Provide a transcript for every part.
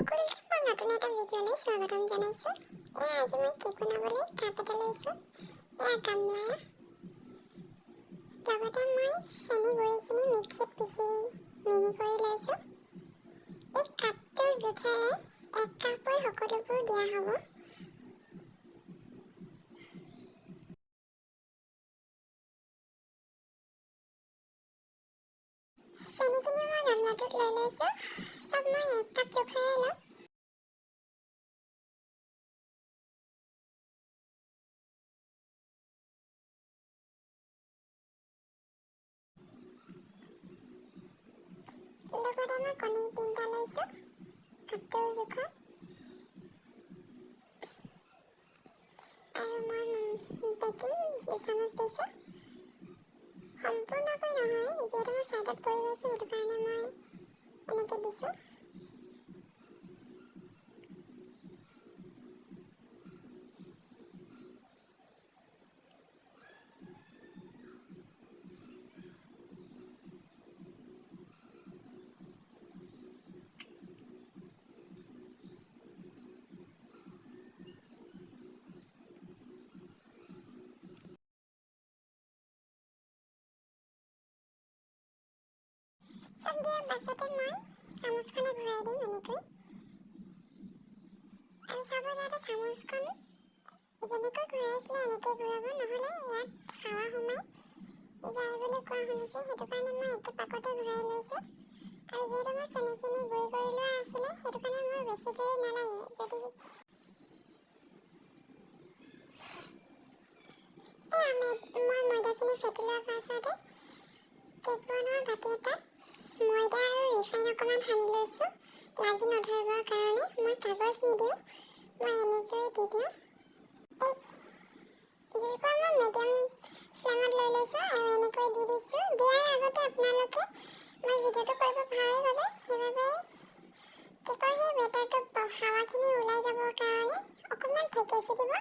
সকলোকে মোৰ নতুন এটা ভিডিঅ'লৈ স্বাগতম জনাইছোঁ। এয়া আজি মই কেক বনাবলৈ কাপ এটা লৈছোঁ। এয়া গামলা, লগতে মই চেনি গুড়িখিনি মিক্সিত পিচি মিহি কৰি লৈছোঁ। এই কাপটোৰ জোখেৰে এক কাপকৈ সকলোবোৰ দিয়া হ'ব। চেনিখিনি মই গামলাটোত লৈ লৈছোঁ। চব মই এক কাপ জোখেৰে ল'ম। লগতে মই কণী তিনিটা লৈছোঁ কাপটোৰ জোখত আৰু মই বেকিং 2 চামুচ দিছোঁ। সম্পূৰ্ণকৈ নহয়, যিহেতু মোৰ ছাইডত পৰি গৈছে, সেইটো কাৰণে মই এনেকৈ দিছোঁ। চব দিয়াৰ পাছতে মই চামুচখনে ঘূৰাই দিম এনেকৈ আৰু চাব যাতে চামুচখন যেনেকৈ ঘূৰাইছিলে এনেকৈ ঘূৰাব, নহ'লে ইয়াত হাৱা সোমাই যায় বুলি কোৱা শুনিছোঁ। সেইটো কাৰণে মই একে পাকতে ঘূৰাই লৈছোঁ। আৰু যিহেতু মোৰ চেনিখিনি গুড়ি কৰি লোৱা আছিলে, সেইটো কাৰণে মোৰ বেছি দেৰি নালাগে। যদি এই আমি মই ময়দাখিনি ফেটি লোৱাৰ পাছতে কেক বনোৱা বাতি এটাত ময়দা আৰু ৰিফাইন অকণমান সানি লৈছোঁ লাগি নধৰিবৰ কাৰণে। মই কাগজ নিদিওঁ, মই এনেকৈয়ে দি দিওঁ। এই জুইকুৰা মই মিডিয়াম ফ্লেমত লৈ লৈছোঁ আৰু এনেকৈ দি দিছোঁ। দিয়াৰ আগতে আপোনালোকে, মই ভিডিঅ'টো কৰিব পাহৰি গ'লোঁ, সেইবাবে কেকৰ সেই বেটাৰটো হাৱাখিনি ওলাই যাবৰ কাৰণে অকণমান থেকেচি দিব,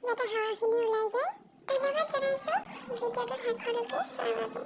যাতে হাৱাখিনি ওলাই যায়। ধন্যবাদ জনাইছোঁ ভিডিঅ'টো শেষলৈকে চোৱাৰ বাবে।